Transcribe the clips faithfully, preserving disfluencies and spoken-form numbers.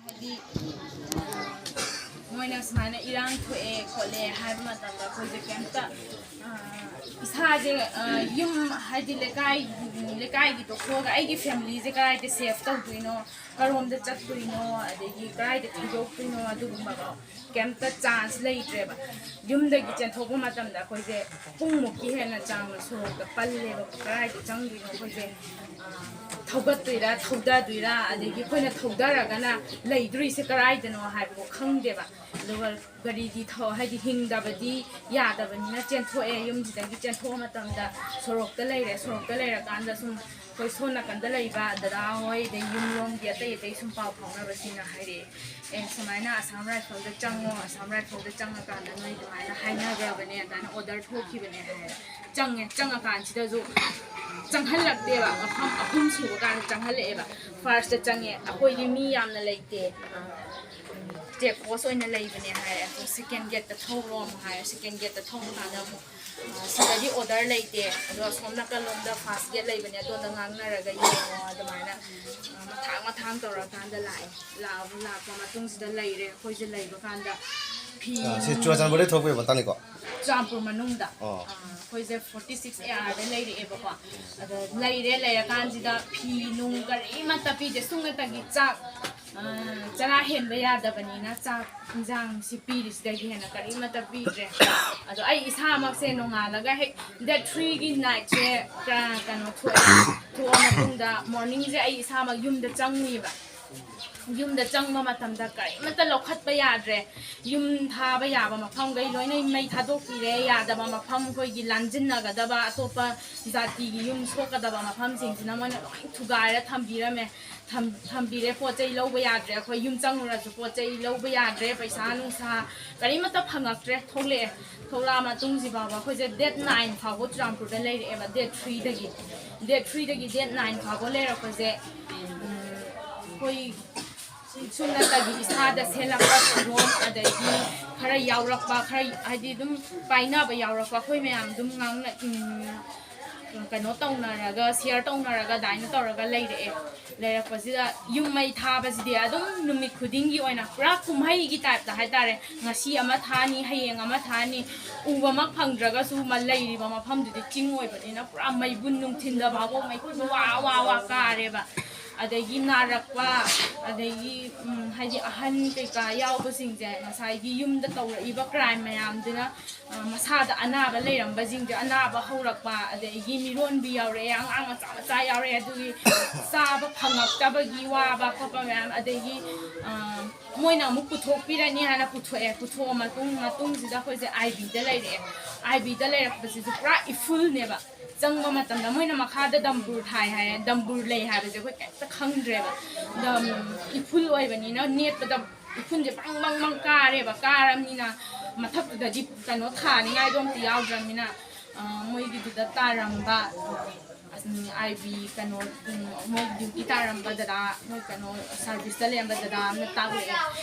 ꯍꯥꯏꯗꯤ ꯃꯣꯏꯅ ꯁꯨꯃꯥꯏꯅ ꯏꯔꯥꯡ ꯊꯣꯛꯑꯦ ꯈꯣꯠꯂꯦ ꯍꯥꯏꯕ ꯃꯇꯝꯗ ꯑꯩꯈꯣꯏꯁꯦ ꯀꯩꯝꯇ, ꯑ, ꯏꯁꯥꯁꯦ, ꯑ, ꯌꯨꯝ ꯍꯥꯏꯗꯤ ꯂꯩꯀꯥꯏ, ꯂꯩꯀꯥꯏꯒꯤ ꯇꯣꯛꯊꯣꯛꯑꯒ ꯑꯩꯒꯤ ꯐꯦꯃꯤꯂꯤꯁꯦ ꯀꯗꯥꯏꯗ ꯁꯦꯐ ꯇꯧꯗꯣꯏꯅꯣ, ꯀꯔꯣꯝꯗ ꯆꯠꯇꯣꯏꯅꯣ, ꯑꯗꯒꯤ ꯀꯗꯥꯏꯗ ꯊꯤꯗꯣꯛꯇꯣꯏꯅꯣ, ꯑꯗꯨꯒꯨꯝꯕ ꯀꯩꯝꯇ ꯆꯥꯟꯁ ꯂꯩꯇ꯭ꯔꯦꯕ꯫ ꯌꯨꯝꯗꯒꯤ ꯆꯦꯟꯊꯣꯛꯄ ꯃꯇꯝꯗ ꯑꯩꯈꯣꯏꯁꯦ ꯄꯨꯡꯃꯨꯛꯀꯤ ꯍꯦꯟꯅ ꯆꯥꯡꯅ ꯁꯣꯔꯣꯛꯇ ꯄꯜꯂꯦꯕ꯫ ꯀꯗꯥꯏꯗ ꯆꯪꯗꯣꯏꯅꯣ ꯑꯩꯈꯣꯏꯁꯦ, ꯑ, ꯊꯧꯒꯠꯇꯣꯏꯔꯥ, ꯊꯧꯗꯗꯣꯏꯔꯥ, ꯑꯗꯒꯤ ꯑꯩꯈꯣꯏꯅ ꯊꯧꯗꯔꯒꯅ ꯂꯩꯗꯣꯔꯤꯁꯦ ꯀꯗꯥꯏꯗꯅꯣ ꯍꯥꯏꯕꯐꯥꯎ ꯈꯪꯗꯦꯕ꯫ ꯑꯗꯨꯒ ꯒꯥꯔꯤꯗꯤ ꯊꯧ-, ꯍꯥꯏꯗꯤ ꯍꯤꯡꯗꯕꯗꯤ ꯌꯥꯗꯕꯅꯤꯅ ꯆꯦꯟꯊꯣꯛꯑꯦ꯫ ꯌꯨꯝꯁꯤꯗꯒꯤ ꯆꯦꯟꯊꯣꯛꯄ ꯃꯇꯝꯗ ꯁꯣꯔꯣꯛꯇ ꯂꯩꯔꯦ꯫ ꯁꯣꯔꯣꯛꯇ ꯂꯩꯔꯀꯥꯟꯗ ꯁꯨꯝ ꯑꯩꯈꯣꯏ ꯁꯣꯝ ꯅꯥꯀꯟꯗ ꯂꯩꯕ ꯗꯗꯥ ꯍꯣꯏ, ꯑꯗꯩ ꯌꯨꯝꯂꯣꯝꯒꯤ ꯑꯇꯩ ꯑꯇꯩ ꯁꯨꯝ ꯄꯥꯎ ꯐꯥꯎꯅꯕꯁꯤꯡꯅ ꯍꯥꯏꯔꯛꯑꯦ, "ꯑꯦ, ꯁꯨꯃꯥꯏꯅ ꯑꯁꯥꯝ ꯔꯥꯏꯐꯜꯗ ꯆꯪꯉꯣ, ꯑꯁꯥꯝ ꯔꯥꯏꯐꯜꯗ ꯆꯪꯉꯀꯥꯟꯗ ꯅꯣꯏ ꯑꯗꯨꯃꯥꯏꯅ ꯍꯥꯏꯅꯈ꯭ꯔꯕꯅꯦ, ꯑꯗꯨꯃꯥꯏꯅ ꯑꯣꯔꯗꯔ ꯊꯣꯛꯈꯤꯕꯅꯦ" ꯍꯥꯏꯔꯦ꯫ ꯆꯪꯉꯦ꯫ ꯆꯪꯉꯀꯥꯟꯁꯤꯗꯁꯨ ꯆꯪꯍꯜꯂꯛꯇꯦꯕ, ꯃꯐꯝ ꯑꯍꯨꯝ ꯁꯨꯕ ꯀꯥꯟꯗ ꯆꯪꯍꯜꯂꯛꯑꯦꯕ꯫ ꯐꯥꯔꯁꯇ ꯆꯪꯉꯦ, ꯑꯩꯈꯣꯏꯗꯤ ꯃꯤ ꯌꯥꯝꯅ ꯂꯩꯇꯦ, ꯆꯦꯛ ꯄꯣꯁ ꯑꯣꯏꯅ ꯂꯩꯕꯅꯦ ꯍꯥꯏꯔꯦ꯫ ꯑꯗꯣ ꯁꯦꯀꯦꯟ ꯒꯦꯠꯇ ꯊꯧꯔꯣ ꯑꯃꯨꯛ ꯍꯥꯏꯔꯦ꯫ ꯁꯦꯀꯦꯟ ꯒꯦꯠꯇ ꯊꯧꯕ ꯀꯥꯟꯗ ꯑꯃꯨꯛ, ꯑ, "ꯁꯤꯗꯗꯤ ꯑꯣꯔꯗꯔ ꯂꯩꯇꯦ, ꯑꯗꯣ ꯑꯁꯣꯝ ꯅꯥꯀꯜꯂꯣꯝꯗ ꯐꯥꯔꯁ ꯒꯦꯠ ꯂꯩꯕꯅꯦ, ꯑꯗꯣꯝꯗ ꯉꯥꯡꯅꯔꯒ ꯌꯦꯡꯉꯣ" ꯑꯗꯨꯃꯥꯏꯅ, ꯑ, ꯃꯊꯥꯡ ꯃꯊꯥꯡ ꯇꯧꯔꯀꯥꯟꯗ ꯂꯥꯛꯑꯦ꯫ ꯂꯥꯛꯑꯕ, ꯂꯥꯛꯄ ꯃꯇꯨꯡꯁꯤꯗ ꯂꯩꯔꯦ꯫ ꯑꯩꯈꯣꯏꯁꯦ ꯂꯩꯕ ꯀꯥꯟꯗ ꯐꯤ ꯑꯥ, ꯁꯤ ꯅꯨꯡ ꯆꯨꯔꯥꯆꯥꯟꯄꯨꯔꯗꯩ ꯊꯣꯛꯄꯒꯤ ꯃꯇꯥꯡꯅꯤꯀꯣ? ꯆꯨꯔꯆꯥꯟꯄꯨꯔ ꯃꯅꯨꯡꯗ꯫ ꯑꯣ꯫ ꯑꯥ, ꯑꯩꯈꯣꯏꯁꯦ ꯐꯣꯔꯇꯤ ꯁꯤꯛꯁ ꯑꯦ ꯑꯥꯔꯗ ꯂꯩꯔꯛꯑꯦꯕꯀꯣ꯫ ꯑꯗ ꯂꯩꯔꯦ, ꯂꯩꯔꯀꯥꯟꯁꯤꯗ ꯐꯤ ꯅꯨꯡ ꯀꯔꯤꯃꯠꯇ ꯄꯤꯗꯦ꯫ ꯁꯨꯡꯅꯇꯒꯤ ꯆꯥꯛ, ꯑꯥ, ꯆꯔꯥ ꯍꯦꯟꯕ ꯌꯥꯗꯕꯅꯤꯅ ꯆꯥꯛ ꯏꯟꯖꯥꯡꯁꯤ ꯄꯤꯔꯤꯁꯤꯗꯒꯤ ꯍꯦꯟꯅ ꯀꯔꯤꯃꯠꯇ ꯄꯤꯗ꯭ꯔꯦ꯫ ꯑꯗꯣ ꯑꯩ ꯏꯁꯥꯃꯛꯁꯦ ꯅꯣꯡꯉꯥꯜꯂꯒ ꯍꯦꯛ ꯗꯦꯠ ꯊ꯭ꯔꯤꯒꯤ ꯅꯥꯏꯠꯁꯦ ꯀ-, ꯀꯩꯅꯣ ꯊꯣꯛꯑꯦ꯫ ꯊꯣꯛꯑ ꯃꯇꯨꯡꯗ ꯃꯣꯔꯅꯤꯡꯁꯦ ꯑꯩ ꯏꯁꯥꯃꯛ ꯌꯨꯝꯗ ꯆꯪꯉꯨꯏꯕ꯫ ꯌꯨꯝꯗ ꯆꯪꯕ ꯃꯇꯝꯗ ꯀꯔꯤꯃꯠꯇ ꯂꯧꯈꯠꯄ ꯌꯥꯗ꯭ꯔꯦ꯫ ꯌꯨꯝ ꯊꯥꯕ ꯌꯥꯕ ꯃꯐꯝꯈꯩ ꯂꯣꯏꯅ ꯃꯩ ꯊꯥꯗꯣꯛꯄꯤꯔꯦ꯫ ꯌꯥꯗꯕ ꯃꯐꯝ, ꯑꯩꯈꯣꯏꯒꯤ ꯂꯥꯟꯖꯤꯟꯅꯒꯗꯕ, ꯑꯇꯣꯞꯄ ꯖꯥꯇꯤꯒꯤ ꯌꯨꯝ ꯁꯣꯛꯀꯗꯕ ꯃꯐꯝꯁꯤꯡꯁꯤꯅ ꯃꯣꯏꯅ ꯂꯣꯏ ꯊꯨꯒꯥꯏꯔ ꯊꯝꯕꯤꯔꯝꯃꯦ꯫ ꯊꯝ-, ꯊꯝꯕꯤꯔꯦ꯫ ꯄꯣꯠ ꯆꯩ ꯂꯧꯕ ꯌꯥꯗ꯭ꯔꯦ꯫ ꯑꯩꯈꯣꯏ ꯌꯨꯝ ꯆꯪꯉꯨꯔꯁꯨ ꯄꯣꯠ ꯆꯩ ꯂꯧꯕ ꯌꯥꯗ꯭ꯔꯦ꯫ ꯄꯩꯁꯥ ꯅꯨꯡꯁꯥ ꯀꯔꯤꯃꯠꯇ ꯐꯪꯉꯛꯇ꯭ꯔꯦ꯫ ꯊꯣꯛꯂꯛꯑꯦ꯫ ꯊꯣꯛꯂꯛꯑ ꯃꯇꯨꯡꯁꯤ ꯐꯥꯎꯕ ꯑꯩꯈꯣꯏꯁꯦ ꯗꯦꯠ ꯅꯥꯏꯟ ꯐꯥꯎꯕ ꯆꯨꯔꯆꯥꯟꯄꯨꯔꯗ ꯂꯩꯔꯛꯑꯦꯕ, ꯗꯦꯠ ꯊ꯭ꯔꯤꯗꯒꯤ꯫ ꯗꯦꯠ ꯊ꯭ꯔꯤꯗꯒꯤ ꯗꯦꯠ ꯅꯥꯏꯟ ꯐꯥꯎꯕ ꯂꯩꯔꯛꯄꯁꯦ, ꯎꯝ, ꯑꯩꯈꯣꯏ ꯁꯨꯞꯅꯇꯒꯤ ꯏꯁꯥꯗ ꯁꯦꯠꯂꯛꯄ ꯐꯤꯔꯣꯜ, ꯑꯗꯒꯤ ꯈꯔ ꯌꯥꯎꯔꯛꯄ, ꯈꯔ ꯍꯥꯏꯗꯤ ꯑꯗꯨꯝ ꯄꯥꯏꯅꯕ ꯌꯥꯎꯔꯛꯄ, ꯑꯩꯈꯣꯏ ꯃꯌꯥꯝ ꯑꯗꯨꯝ ꯉꯥꯡꯅ ꯀꯩꯅꯣ ꯇꯧꯅꯔꯒ, ꯁꯤꯌꯔ ꯇꯧꯅꯔꯒ ꯑꯗꯨꯃꯥꯏꯅ ꯇꯧꯔꯒ ꯂꯩꯔꯛꯑꯦ꯫ ꯂꯩꯔꯛꯄꯁꯤꯗ ꯌꯨꯝ ꯃꯩ ꯊꯥꯕꯁꯤꯗꯤ ꯑꯗꯨꯝ ꯅꯨꯃꯤꯠ ꯈꯨꯗꯤꯡꯒꯤ ꯑꯣꯏꯅ ꯄꯨꯔꯥ ꯀꯨꯝꯍꯩꯒꯤ ꯇꯥꯏꯞꯇ ꯍꯥꯏꯇꯥꯔꯦ꯫ ꯉꯁꯤ ꯑꯃ ꯊꯥꯅꯤ, ꯍꯌꯦꯡ ꯑꯃ ꯊꯥꯅꯤ, ꯎꯕꯃꯛ ꯐꯪꯗ꯭ꯔꯒꯁꯨ ꯂꯩꯔꯤꯕ ꯃꯐꯝꯗꯨꯗꯤ ꯆꯤꯡ ꯑꯣꯏꯕꯅꯤꯅ ꯄꯨꯔꯥ ꯃꯩꯕꯨꯟ, ꯅꯨꯡꯊꯤꯟꯗ ꯐꯥꯎꯕ ꯃꯩꯕꯨꯟ ꯋꯥ ꯋꯥ ꯋꯥ ꯀꯥꯔꯦꯕ꯫ ꯑꯗꯒꯤ ꯅꯥꯔꯛꯄ, ꯑꯗꯒꯤ ꯍꯥꯏꯗꯤ ꯑꯍꯟ ꯀꯩꯀꯥ ꯌꯥꯎꯕꯁꯤꯡꯁꯦ ꯉꯁꯥꯏꯒꯤ ꯌꯨꯝꯗ ꯇꯧꯔꯛꯏꯕ ꯀ꯭ꯔꯥꯏꯝ ꯃꯌꯥꯝꯗꯨꯅ ꯃꯁꯥꯗ ꯑꯅꯥꯕ ꯂꯩꯔꯝꯕꯁꯤꯡꯁꯦ ꯑꯅꯥꯕ ꯍꯧꯔꯛꯄ, ꯑꯗꯒꯤ ꯃꯤꯔꯣꯟꯕꯤ ꯌꯥꯎꯔꯛꯑꯦ, ꯑꯉꯥꯡ ꯃꯆꯥ ꯃꯆꯥ ꯌꯥꯎꯔꯛꯑꯦ꯫ ꯑꯗꯨꯒꯤ ꯆꯥꯕ ꯐꯪꯉꯛꯇꯕꯒꯤ ꯋꯥꯕ ꯈꯣꯠꯄ ꯃꯌꯥꯝ, ꯑꯗꯒꯤ ꯃꯣꯏꯅ ꯑꯃꯨꯛ ꯄꯨꯊꯣꯛꯄꯤꯔꯅꯤ ꯍꯥꯏꯅ ꯄꯨꯊꯣꯛꯑꯦ꯫ ꯄꯨꯊꯣꯛꯑ ꯃꯇꯨꯡ, ꯃꯇꯨꯡꯁꯤꯗ ꯑꯩꯈꯣꯏꯁꯦ ꯑꯥꯏ ꯕꯤꯗ ꯂꯩꯔꯛꯑꯦ꯫ ꯑꯥꯏ ꯕꯤꯗ ꯂꯩꯔꯛꯄꯁꯤꯁꯨ ꯄꯨꯔꯥ ꯏꯐꯨꯜꯅꯦꯕ꯫ ꯆꯪꯕ ꯃꯇꯝꯗ ꯃꯣꯏꯅ ꯃꯈꯥꯗ ꯗꯝꯕꯨꯔ ꯊꯥꯏ ꯍꯥꯏꯌꯦ꯫ ꯗꯝꯕꯨꯔ ꯂꯩ ꯍꯥꯏꯕꯁꯦ ꯑꯩꯈꯣꯏ ꯀꯩꯝꯇ ꯈꯪꯗ꯭ꯔꯦꯕ꯫ ꯏꯐꯨꯜ ꯑꯣꯏꯕꯅꯤꯅ ꯅꯦꯠꯄꯗ ꯏꯐꯨꯟꯁꯦ ꯕꯪ ꯕꯪ ꯕꯪ ꯀꯥꯔꯦꯕ꯫ ꯀꯥꯔꯕꯅꯤꯅ ꯃꯊꯛꯇꯨꯗꯗꯤ ꯀꯩꯅꯣ ꯊꯥꯅꯤꯡꯉꯥꯏꯗꯣ ꯑꯝꯇ ꯌꯥꯎꯗ꯭ꯔꯕꯅꯤꯅ, ꯃꯣꯏꯒꯤꯗꯨꯗ ꯇꯥꯔꯝꯕ, ꯑꯥꯏ ꯕꯤ ꯀꯩꯅꯣ, ꯃꯣꯏ ꯗ꯭ꯌꯨꯇꯤ ꯇꯥꯔꯝꯕ ꯗꯗꯥ, ꯃꯣꯏ ꯀꯩꯅꯣ ꯁꯥꯔꯚꯤꯁꯇ ꯂꯩꯔꯝꯕ ꯗꯗꯥ ꯑꯃꯅ ꯇꯥꯛꯂꯛꯑꯦ꯫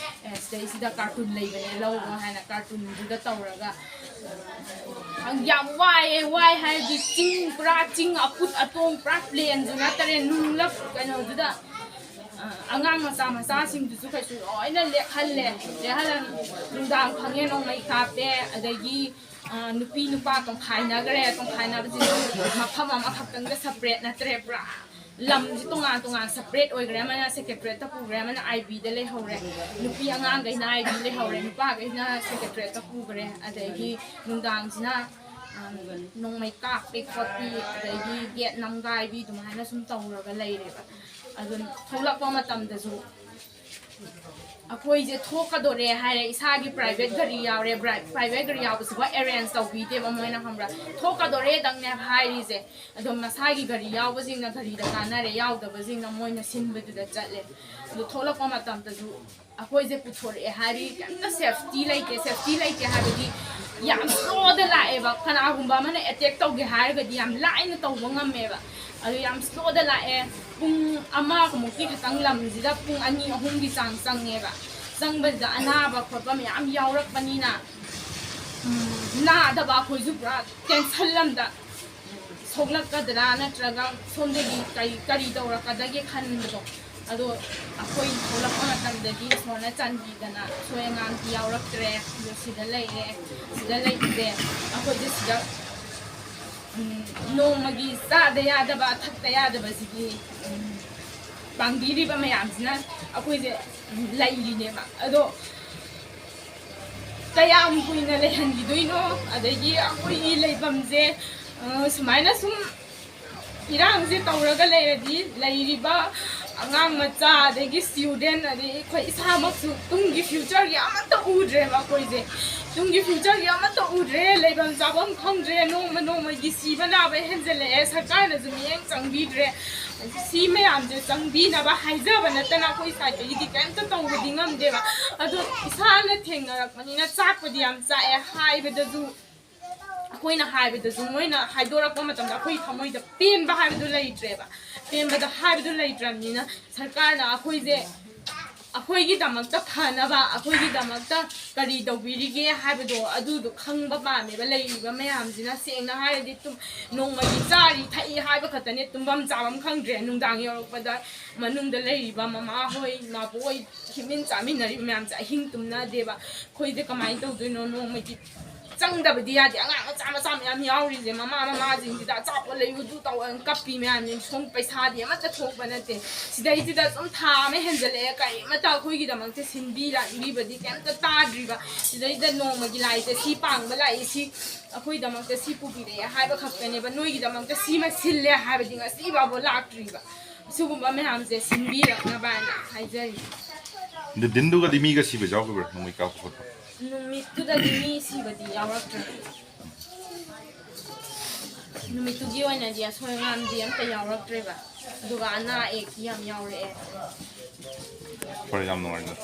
"ꯑꯦ, ꯁꯤꯗꯩꯁꯤꯗ ꯀꯥꯔꯇꯨꯟ ꯂꯩꯕꯅꯦ, ꯂꯧꯔꯣ" ꯍꯥꯏꯅ ꯀꯥꯔꯇꯨꯟꯗꯨꯗ ꯇꯧꯔꯒ, ꯌꯥꯝ ꯋꯥꯏꯑꯦ꯫ ꯋꯥꯏ ꯍꯥꯏꯔꯗꯤ ꯆꯤꯡ, ꯄꯨꯔꯥ ꯆꯤꯡ ꯑꯀꯨꯠ ꯑꯇꯣꯡ, ꯄꯨꯔꯥ ꯄ꯭ꯂꯦꯟꯁꯨ ꯅꯠꯇꯔꯦ, ꯅꯨꯡꯂꯞ ꯀꯩꯅꯣꯗꯨꯗ꯫ ꯑꯉꯥꯡ ꯃꯆꯥ ꯃꯆꯥꯁꯤꯡꯗꯨꯁꯨ ꯀꯩꯁꯨ ꯂꯣꯏꯅ ꯂꯦꯛꯍꯜꯂꯦ꯫ ꯂꯦꯛꯍꯜꯂ ꯅꯨꯡꯗꯥꯡ ꯐꯪꯉꯦ, ꯅꯣꯡꯃꯩ ꯀꯥꯞꯄꯦ꯫ ꯑꯗꯒꯤ ꯅꯨꯄꯤ ꯅꯨꯄꯥ ꯇꯣꯡꯈꯥꯏꯅꯈ꯭ꯔꯦ꯫ ꯇꯣꯡꯈꯥꯏꯅꯕꯁꯤꯁꯨ ꯃꯐꯝ ꯑꯃꯈꯛꯇꯪꯗ ꯁꯄꯔꯦꯠ ꯅꯠꯇ꯭ꯔꯦ, ꯄꯨꯔꯥ ꯂꯝꯁꯤ ꯇꯣꯉꯥꯟ ꯇꯣꯉꯥꯟ ꯁꯄꯔꯦꯠ ꯑꯣꯏꯈ꯭ꯔꯦ꯫ ꯑꯃꯅ ꯁꯦꯀ꯭ꯔꯦꯇꯔꯤꯌꯦꯠꯇ ꯄꯨꯈ꯭ꯔꯦ, ꯑꯃꯅ ꯑꯥꯏ ꯕꯤꯗ ꯂꯩꯍꯧꯔꯦ꯫ ꯅꯨꯄꯤ ꯑꯉꯥꯡꯈꯩꯅ ꯑꯥꯏ ꯕꯤ ꯂꯩꯍꯧꯔꯦ, ꯅꯨꯄꯥꯈꯩꯅ ꯁꯦꯀ꯭ꯔꯦꯇꯔꯤꯌꯦꯠꯇ ꯄꯨꯈ꯭ꯔꯦ꯫ ꯑꯗꯒꯤ ꯅꯨꯡꯗꯥꯡꯁꯤꯅ ꯅꯣꯡꯃꯩ ꯀꯥꯞꯄꯤ ꯈꯣꯠꯄꯤ, ꯑꯗꯒꯤ ꯒꯦꯠ ꯅꯝꯒꯥꯏꯕꯤ, ꯑꯗꯨꯃꯥꯏꯅ ꯁꯨꯝ ꯇꯧꯔꯒ ꯂꯩꯔꯦꯕ꯫ ꯑꯗꯨꯝ ꯊꯣꯛꯂꯛꯄ ꯃꯇꯝꯗꯁꯨ ꯑꯩꯈꯣꯏꯁꯦ ꯊꯣꯛꯀꯗꯣꯔꯦ ꯍꯥꯏꯔꯦ, ꯏꯁꯥꯒꯤ ꯄ꯭ꯔꯥꯏꯚꯦꯠ ꯒꯥꯔꯤ ꯌꯥꯎꯔꯦ꯫ ꯄ꯭ꯔꯥꯏꯚꯦꯠ ꯒꯥꯔꯤ ꯌꯥꯎꯕꯁꯤꯐꯥꯎ ꯑꯦꯔꯦꯟꯖ ꯇꯧꯕꯤꯗꯦꯕ ꯃꯣꯏꯅ, ꯈꯪꯕ꯭ꯔꯥ? ꯊꯣꯛꯀꯗꯣꯔꯦꯗꯪꯅꯦ ꯍꯥꯏꯔꯤꯁꯦ꯫ ꯑꯗꯣ ꯃꯁꯥꯒꯤ ꯒꯥꯔꯤ ꯌꯥꯎꯕꯁꯤꯡꯅ ꯒꯥꯔꯤꯗ ꯀꯥꯟꯅꯔꯦ, ꯌꯥꯎꯗꯕꯁꯤꯡꯅ ꯃꯣꯏꯅ ꯁꯤꯟꯕꯗꯨꯗ ꯆꯠꯂꯦ꯫ ꯑꯗꯣ ꯊꯣꯛꯂꯛꯄ ꯃꯇꯝꯗꯁꯨ ꯑꯩꯈꯣꯏꯁꯦ ꯄꯨꯊꯣꯔꯛꯑꯦ ꯍꯥꯏꯔꯤ, ꯀꯩꯝꯇ ꯁꯦꯐꯇꯤ ꯂꯩꯇꯦ꯫ ꯁꯦꯐꯇꯤ ꯂꯩꯇꯦ ꯍꯥꯏꯕꯗꯤ ꯌꯥꯝ ꯁ꯭ꯂꯣꯗ ꯂꯥꯛꯑꯦꯕ꯫ ꯀꯅꯥꯒꯨꯝꯕ ꯑꯃꯅ ꯑꯦꯇꯦꯛ ꯇꯧꯒꯦ ꯍꯥꯏꯔꯒꯗꯤ ꯌꯥꯝ ꯂꯥꯏꯅ ꯇꯧꯕ ꯉꯝꯃꯦꯕ꯫ ꯑꯗꯨ ꯌꯥꯝ ꯁ꯭ꯂꯣꯗ ꯂꯥꯛꯑꯦ꯫ ꯄꯨꯡ ꯑꯃꯃꯨꯛꯀꯤ ꯈꯛꯇꯪ ꯂꯝꯁꯤꯗ ꯄꯨꯡ ꯑꯅꯤ ꯑꯍꯨꯝꯒꯤ ꯆꯥꯡ ꯆꯪꯉꯦꯕ꯫ ꯆꯪꯕꯁꯤꯗ ꯑꯅꯥꯕ ꯈꯣꯠꯄ ꯃꯌꯥꯝ ꯌꯥꯎꯔꯛꯄꯅꯤꯅ, ꯎꯝ, ꯅꯥꯗꯕ ꯑꯩꯈꯣꯏꯁꯨ ꯄꯨꯔꯥ ꯇꯦꯟꯁꯟ ꯑꯃꯗ ꯁꯣꯛꯂꯛꯀꯗ꯭ꯔꯥ ꯅꯠꯇ꯭ꯔꯒ ꯁꯣꯝꯗꯒꯤ ꯀꯔꯤ ꯀꯔꯤ ꯇꯧꯔꯛꯀꯗꯒꯦ ꯈꯟꯕꯗꯣ꯫ ꯑꯗꯣ ꯑꯩꯈꯣꯏ ꯊꯣꯛꯂꯛꯄ ꯃꯇꯝꯗꯗꯤ ꯏꯁꯣꯔꯅ ꯆꯥꯟꯕꯤꯗꯅ ꯑꯁꯣꯏ ꯑꯉꯥꯝꯗꯤ ꯌꯥꯎꯔꯛꯇ꯭ꯔꯦ꯫ ꯑꯗꯣ ꯁꯤꯗ ꯂꯩꯔꯦ꯫ ꯁꯤꯗ ꯂꯩꯕꯁꯦ ꯑꯩꯈꯣꯏꯁꯦ ꯁꯤꯗ, ꯎꯝ, ꯅꯣꯡꯃꯒꯤ ꯆꯥꯗ ꯌꯥꯗꯕ ꯊꯛꯇ ꯌꯥꯗꯕꯁꯤꯗꯤ, ꯎꯝ, ꯄꯥꯡꯕꯤꯔꯤꯕ ꯃꯌꯥꯝꯁꯤꯅ ꯑꯩꯈꯣꯏꯁꯦ, ꯎꯝ, ꯂꯩꯔꯤꯅꯦꯕ꯫ ꯑꯗꯣ ꯀꯌꯥꯝ ꯀꯨꯏꯅ ꯂꯩꯍꯟꯈꯤꯗꯣꯏꯅꯣ? ꯑꯗꯒꯤ ꯑꯩꯈꯣꯏꯒꯤ ꯂꯩꯐꯝꯁꯦ, ꯑ, ꯁꯨꯃꯥꯏꯅ ꯁꯨꯝ ꯏꯔꯥꯡꯁꯦ ꯇꯧꯔꯒ ꯂꯩꯔꯗꯤ ꯂꯩꯔꯤꯕ ꯑꯉꯥꯡ ꯃꯆꯥ, ꯑꯗꯒꯤ student, ꯑꯗꯒꯤ ꯑꯩꯈꯣꯏ ꯏꯁꯥꯃꯛꯁꯨ ꯇꯨꯡꯒꯤ futureꯒꯤ ꯑꯃꯠꯇ ꯎꯗ꯭ꯔꯦꯕ ꯑꯩꯈꯣꯏꯁꯦ꯫ ꯇꯨꯡꯒꯤ futureꯒꯤ ꯑꯃꯠꯇ ꯎꯗ꯭ꯔꯦ, ꯂꯩꯐꯝ ꯆꯥꯐꯝ ꯈꯪꯗ꯭ꯔꯦ, ꯅꯣꯡꯃ ꯅꯣꯡꯃꯒꯤ ꯁꯤꯕ ꯅꯥꯕ ꯍꯦꯟꯖꯜꯂꯛꯑꯦ, ꯁꯔꯀꯥꯔꯅꯁꯨ ꯃꯤꯠꯌꯦꯡ ꯆꯪꯕꯤꯗ꯭ꯔꯦ꯫ ꯁꯤ ꯃꯌꯥꯝꯁꯦ ꯆꯪꯕꯤꯅꯕ ꯍꯥꯏꯖꯕ ꯅꯠꯇꯅ ꯑꯩꯈꯣꯏ ꯁꯥꯏꯠꯇꯒꯤꯗꯤ ꯀꯔꯤꯝꯇ ꯇꯧꯕꯗꯤ ꯉꯝꯗꯦꯕ꯫ ꯑꯗꯣ ꯏꯁꯥꯅ ꯊꯦꯡꯅꯔꯛꯄꯅꯤꯅ ꯆꯥꯛꯄꯨꯗꯤ ꯌꯥꯝ ꯆꯥꯛꯑꯦ꯫ ꯍꯥꯏꯕꯗꯁꯨ, ꯑꯩꯈꯣꯏꯅ ꯍꯥꯏꯕꯗꯁꯨ ꯃꯣꯏꯅ ꯍꯥꯏꯗꯣꯔꯛꯄ ꯃꯇꯝꯗ ꯑꯩꯈꯣꯏ ꯊꯃꯣꯏꯗ ꯄꯦꯟꯕ ꯍꯥꯏꯕꯗꯨ ꯂꯩꯇ꯭ꯔꯦꯕ꯫ ꯄꯦꯟꯕꯗ ꯍꯥꯏꯕꯗꯨ ꯂꯩꯇ꯭ꯔꯕꯅꯤꯅ ꯁꯔꯀꯥꯔꯅ ꯑꯩꯈꯣꯏꯁꯦ, ꯑꯩꯈꯣꯏꯒꯤꯗꯃꯛꯇ ꯐꯅꯕ, ꯑꯩꯈꯣꯏꯒꯤꯗꯃꯛꯇ ꯀꯔꯤ ꯇꯧꯕꯤꯔꯤꯒꯦ ꯍꯥꯏꯕꯗꯣ ꯑꯗꯨꯗꯣ ꯈꯪꯕ ꯄꯥꯝꯃꯦꯕ꯫ ꯂꯩꯔꯤꯕ ꯃꯌꯥꯝꯁꯤꯅ ꯁꯦꯡꯅ ꯍꯥꯏꯔꯗꯤ ꯇꯨꯝ-, ꯅꯣꯡꯃꯒꯤ ꯆꯥꯔꯤ ꯊꯛꯏ ꯍꯥꯏꯕ ꯈꯛꯇꯅꯦ, ꯇꯨꯝꯐꯝ ꯆꯥꯐꯝ ꯈꯪꯗ꯭ꯔꯦ꯫ ꯅꯨꯡꯗꯥꯡ ꯌꯧꯔꯛꯄꯗ ꯃꯅꯨꯡꯗ ꯂꯩꯔꯤꯕ ꯃꯃꯥꯍꯣꯏ, ꯃꯥꯕꯣꯛꯍꯣꯏ, ꯍꯤꯞꯃꯤꯟ ꯆꯥꯃꯤꯟꯅꯔꯤꯕ ꯃꯌꯥꯝꯁꯦ ꯑꯍꯤꯡ ꯇꯨꯝꯅꯗꯦꯕ꯫ ꯑꯩꯈꯣꯏꯁꯦ ꯀꯃꯥꯏꯅ ꯇꯧꯗꯣꯏꯅꯣ? ꯅꯣꯡꯃꯒꯤ ꯆꯪꯗꯕꯗꯤ ꯌꯥꯗꯦ꯫ ꯑꯉꯥꯡ ꯃꯆꯥ ꯃꯆꯥ ꯃꯌꯥꯝ ꯌꯥꯎꯔꯤꯁꯦ, ꯃꯃꯥ ꯃꯃꯥꯁꯤꯡꯁꯤꯗ ꯑꯆꯥꯄꯣꯠ ꯂꯩꯌꯨ, ꯑꯗꯨ ꯇꯧ, ꯀꯞꯄꯤ ꯃꯌꯥꯝꯁꯦ꯫ ꯁꯣꯝ ꯄꯩꯁꯥꯗꯤ ꯑꯃꯠꯇ ꯊꯣꯛꯄ ꯅꯠꯇꯦ꯫ ꯁꯤꯗꯩꯁꯤꯗ ꯁꯨꯝ ꯊꯥ ꯑꯃ ꯍꯦꯟꯖꯜꯂꯛꯑꯦ, ꯀꯔꯤꯃꯠꯇ ꯑꯩꯈꯣꯏꯒꯤꯗꯃꯛꯇ ꯁꯤꯟꯕꯤꯔꯛꯂꯤꯕꯗꯤ ꯀꯩꯝꯇ ꯇꯥꯗ꯭ꯔꯤꯕ꯫ ꯁꯤꯗꯩꯁꯤꯗ ꯅꯣꯡꯃꯒꯤ ꯂꯥꯏꯁꯦ ꯁꯤ ꯄꯥꯡꯕ ꯂꯥꯛꯏ, ꯁꯤ ꯑꯩꯈꯣꯏꯒꯤꯗꯃꯛꯇ ꯁꯤ ꯄꯨꯕꯤꯔꯛꯑꯦ ꯍꯥꯏꯕ ꯈꯛꯇꯅꯦꯕ꯫ ꯅꯣꯏꯒꯤꯗꯃꯛꯇ ꯁꯤꯃ ꯁꯤꯜꯂꯦ ꯍꯥꯏꯕꯗꯤ ꯉꯁꯤ ꯐꯥꯎꯕ ꯂꯥꯛꯇ꯭ꯔꯤꯕ꯫ ꯁꯤꯒꯨꯝꯕ ꯃꯌꯥꯝꯁꯦ ꯁꯤꯟꯕꯤꯔꯛꯅꯕ ꯍꯥꯏꯅ ꯍꯥꯏꯖꯔꯤ꯫ ꯑꯗꯨ ꯗꯤꯟꯗꯨꯒꯗꯤ ꯃꯤꯒ ꯁꯤꯕꯁꯨ ꯌꯥꯎꯈꯤꯕ꯭ꯔꯥ, ꯅꯣꯡꯃꯩ ꯀꯥꯞꯄ ꯈꯣꯠꯄ? ꯅꯨꯃꯤꯠꯇꯨꯗꯗꯤ ꯃꯤ ꯁꯤꯕꯗꯤ ꯌꯥꯎꯔꯛꯇ꯭ꯔꯦ꯫ ꯅꯨꯃꯤꯠꯇꯨꯒꯤ ꯑꯣꯏꯅꯗꯤ ꯑꯁꯣꯏ ꯑꯉꯥꯝꯗꯤ ꯑꯝꯇ ꯌꯥꯎꯔꯛꯇ꯭ꯔꯦꯕ꯫ ꯑꯗꯨꯒ ꯑꯅꯥ ꯑꯌꯦꯛꯇꯤ ꯌꯥꯝ ꯌꯥꯎꯔꯛꯑꯦ꯫ ꯐꯔꯦ, ꯌꯥꯝ ꯅꯨꯡꯉꯥꯏꯖꯔꯦ꯫